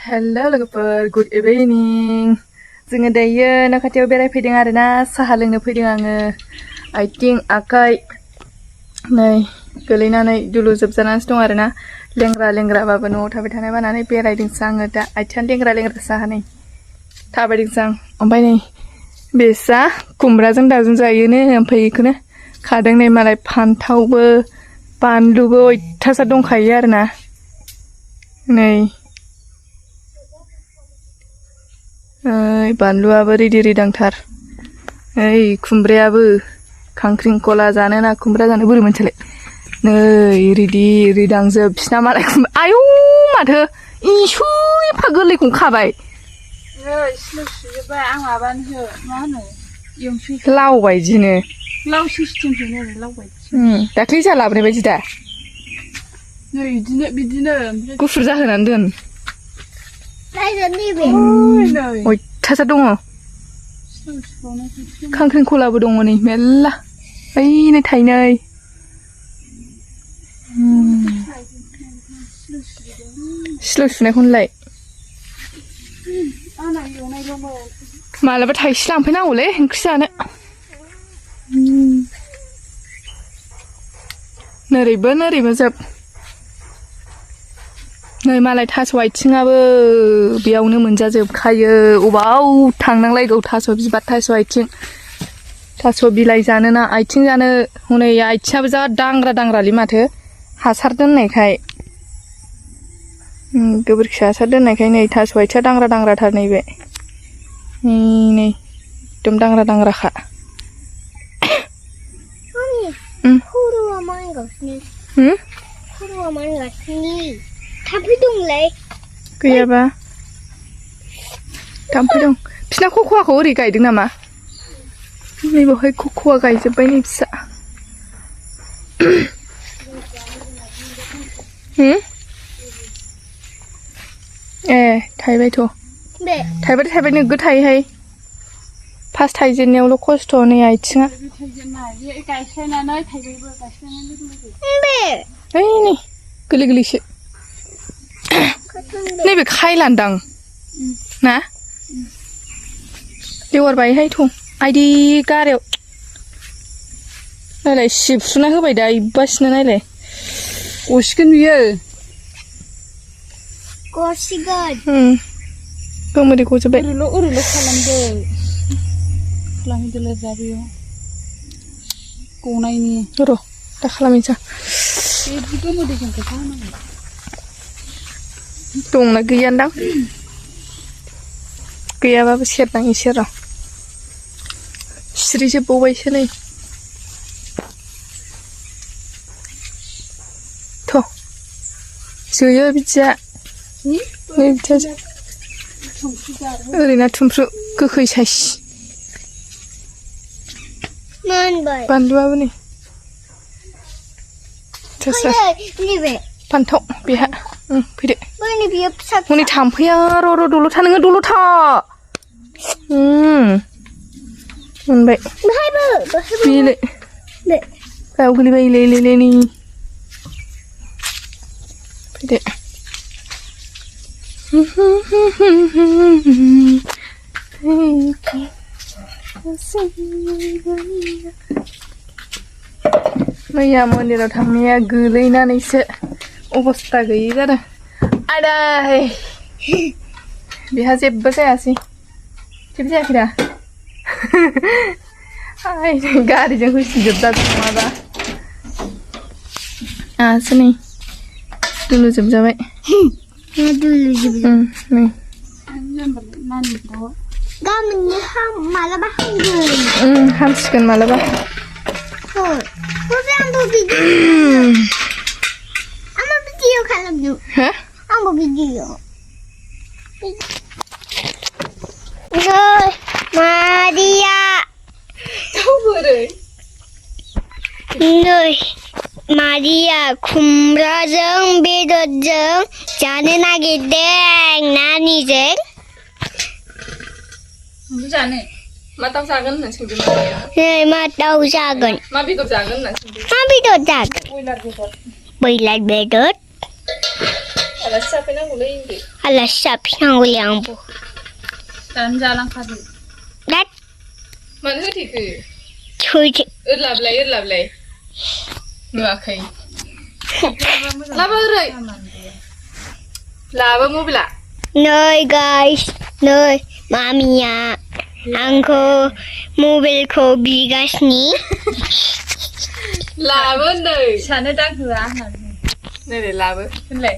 Hello लोगोफोर good evening जोङो दायो न' खाथियाव बेरायफैदों आरोना साहा लोंनो फैदों आङो आथिं आखाइ नै गोलैनानै दुलुजोबजानानैसो दं आरोना लेंग्राबाबो न'आव थाबाय थानाय बानानै बेरायदोंसो आङो दा आथिं लेंग्रा साहा नै थाबायदोंसो आं ओमफ्राय नै बेसा खुमब्राजों दाउजों जायोनो ओमफ्राय बेखौनो खादों नै मालाय फान्थावबो बानलुबो अयथासार दंखायो आरोना नै बानलुआबो रिदि रिदांथार ओइ खुमब्रायाबो खांख्रिंखला जानो ना खुमब्रा जानो बोरै मोनसेलाय नै रिदि रिदांजोब बिसिना मालाय आयौ माथो इसु एफा गोरलैखौनो खाबाय सिलौसुजोब्बाय आं माबानो हो मा होनो एवसै लाव बायदिनो लाव सिस्टेमसो आरो लाव बायदि दाख्लै जा लाबोनाय बायदि दा नै बिदिनो गुफुर जाहोनानै दोन अयथासार दङ खांख्रिंखलाबो दङ नै मेरला ओइनै थाइनै सिलौ सुनायखौनोलाय मालाबा थाइसे लांफैनांगौलै ओंख्रि जानो नोरैबो जोब नै मालाय थास' आथिङाबो बेयावनो मोनजाजोबखायो अबाव थांनांलायगौ थास' बिबार थास' आथिं थास' बिलाइ जानो ना आथिं जानो हनै आथिङाबो जा दांग्रालै माथो हासार दोननायखाय गोबोरखि हासार दोननायखाय नै थास' आथिङा दांग्राथार नैबे नै एकदम दांग्राखा थाम्फै दंलाय गैयाबा थाम्फै दं बिसिना खख'वाखौ ओरै गायदों नामा नै बेवहाय खख'वा गायजोब्बाय नै फिसा ए थाइबायथ' थाइबाय नोगोद थायोहाय फार्स्ट थाइजेननायावल' खस्थ' नै आथिङा ओइ नै गोरलैसो नैबे खायलान्दां ना लेवार बायोहाय थ' आइदि गारायाव नायलाय सिबसुना होबाय दा इबासिनो नायलाय गसिगोन बियो गोमोदै गजोब्बाय ओरैल' खालामदोलाय दा बेयाव गनायनि र' दा खालामनोसै बे गोमोदैजों खोथा होनांगौ दंना गैयानदां गैयाबाबो सेरनांनोसै र' सिरिजोबबावबायसो नै थ' जोयो बिदिया ओरैनो थुमफ्रु गोखै साइस बानलुआबो नै फान्थाव बेहा फैदो हनै थाम्फैया र' दल' था नोङो दल' था मोनबाय बेलाय गायाव गोलैबाय ले नै फैदो मैया मन्दिराव थांनाया गोलैनानैसो अबस्था गैयि जादों आदाय बेहा जेबो जायासै जेबो जायाखै दा गारिजों होसिनजोबजादों नङाबा आहासो नै दुलुजोबजाबाय नै मालाबा हामगोन हामसिगोन मालाबा आंबो भिडिअ मारिया नै मारिया खुमब्राजों बेदरजों जानो नागिरदों नानिजों जानो मा दाउ जागोन होननानै सोंदोंमोन नै मा दाउ जागोन मा बेदर जागोन होननानै सोंदों मा बेदर जागोन ब्रयलार बेदर आलासि जाफैनांगौलै होनदो आलासि जाफैनांगौलै आंबो दानो जालांखादो दाद मानो होथेखो थैदो ओरलाबलाय नुवाखै लाबो ओरै लाबो मबाइला नै गाइस नै मामिया आंखौ मबाइलखौ बिगासिनो लाबो होनदों सानो दाहोआ होननानै नै लाबो होनलाय